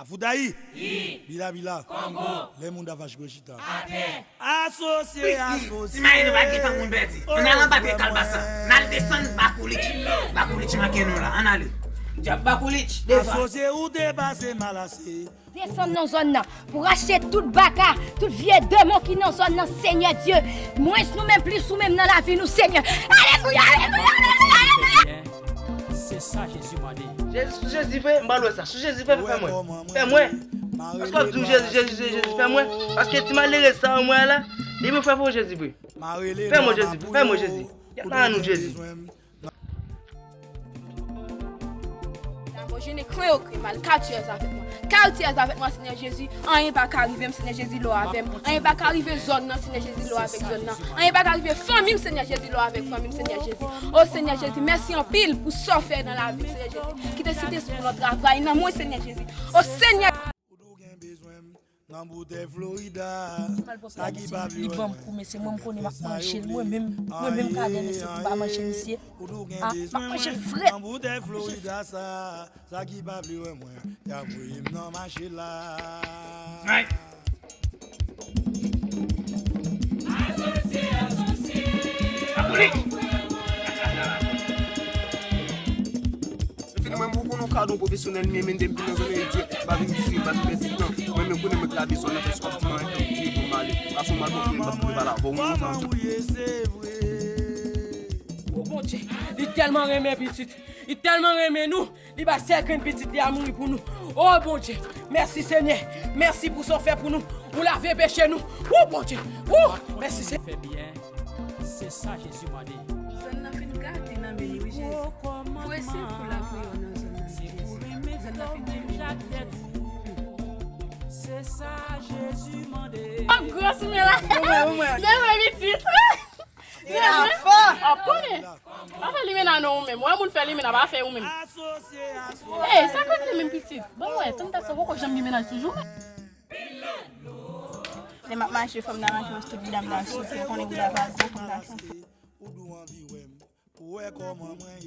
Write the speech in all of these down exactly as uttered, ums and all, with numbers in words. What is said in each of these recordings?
Afoudayi! Bila bila! Kongo! Lè moun da vache gwe chita. Atè! Asosye, asosye! Ti mayi nou pa gen tan pou n pèdi. Ann al anba pye kalbas la. N al desann Bakoulich. Bakoulich manke nou la. Ann ale. Dyab Bakoulich, deva. Asosye ou te pase malase. Desann nan zòn nan pou rache tout baka, tout vye demon ki nan zòn nan, Senyè Dye. Mwens nou menm, plis ou menm nan lavi nou, Senyè. Alelouya, alelouya, alelouya, alelouya. Se sa Jezi mande. Jezi, sou Jezi vre, m pral wè sa. Sou Jezi vre, fè mwen. Fè mwen. Paske w ap di w Jezi, Jezi, Jezi, Jezi, fè mwen. Paske ti malere sa w wè la, li pou fè pou Jezi vre. Fè mwen Jezi, fè mwen Jezi. Y ap nan nou Jezi. Lamò jene kwen yo kre mal, ka w tiyèz avèk mwen. Ka w tiyèz avèk mwen, Senyè Jezi. Anyen pa ka rive m, Senyè Jezi, lè w avè m. Anyen pa ka rive zòn nan, Senyè Jezi, lè w avèk zòn nan. Anyen pa ka rive fanmi m, Senyè Jezi, lè w avèk fanmi m, Senyè Jezi. O Senyè Jezi, mèsi anpil pou sa w fè nan lavi m, Senyè Jezi. Kite Sentespri w travay nan mwen, Senyè Jezi. O Senyè. Ou tou gen bezwen m nan boutèy Florida. Sa ki pa pli li ban m kou, men se mwen m konnen m ap manje l. Mwen menm, mwen menm ka gen mesye ki pa manje misye. Ah, m ap manje l frèt. Nan boutèy Florida sa, sa ki pa vle wè mwen, y ap voye m nan mache la. Mwen fini mwen, m pou nou kadon pwofesyonèl, men men depi nou vin etidye, m pa vin tire, m pa vin pèdi tan. Mwen menm konnen mwen k lave zòn nan, fè sou ap di mwen fè m tire pou m ale. Paske w mal pwofesyonèl, m p ap rive pale avè w, mwen santi. O Bondye, li tèlman renmen pitit, li tèlman renmen nou, li bay sèl grenn pitit li a mouri pou nou. O Bondye, mèsi Senyè, mèsi pou sa w fè pou nou, ou lave peche nou. O Bondye, o, mèsi Senyè. Fè byen, se sa Jezi mande. Zòn nan fin gate nan men nou, wi, Jezi. Prese pou lapriyè nan zòn nan, Jezi. Zòn nan fin gate. Se sa Jezi mande. Ap gwo sou men la. Ou mwen, ou mwen. Men mwen pitit. Li la fò. Ap konnen. Pa fè limena non ou menm. Wè moun fè limena, pa fè ou menm. Ey, sa kote menm pitit? Bon, wè, tantasyon poko janm gen mennaj toujou. Lè m ap mache, fò m ta mache, paske bouda m ta soufri, konnen bouda pa gwo, fò m ta soufri. Ou dou anvi wè m, pou wè kòman mwen ye.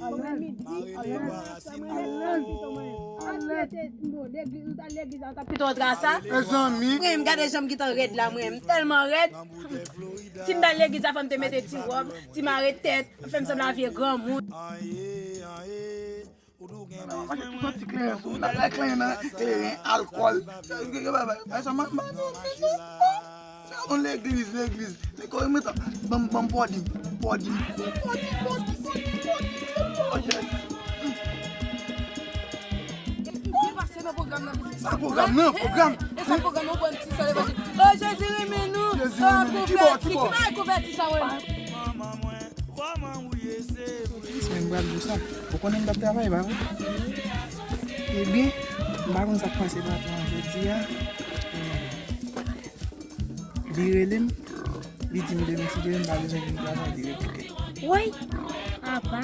Mare ledwa rasin mwen. Al swete legliz, ou t al legliz la, ou t ap pito antre a sa. Mezanmi. Mwen menm, gade jan m gentan rèd la, mwen menm. M tèlman rèd. Si m t al legliz la, fò m te mete ti wòb, ti mare tèt, fè m sanble a vye granmoun. Anyen, anyen. Ou tou gen bezwen mwen. Soti kleren sou, l ap bay kleren nan kleren, alkòl. Sa yon legliz, legliz. Nèg yo mete ban m, ban m pòdi, pòdi, pòdi, pòdi, pòdi, pòdi. Li pase nan pwogram nan, pitit. Sa pwogram nan, pwogram. E sa pwogram nan, bon, ti sè levanjil. O, Jezi renmen nou. Jezi renmen nou. Ki bò, ki bò? Ki bagay konvèti sa, wè? Kòman ou ye, se vre. Tris, men m pral di w sa. Ou konnen m t ap travay, pa vre? Ebyen, m pa konn sa k pase patwon an jodi a. Li rele m, li di m demen, si Dye vle, m pa bezwen vin travay, li repote. Woy! Apa!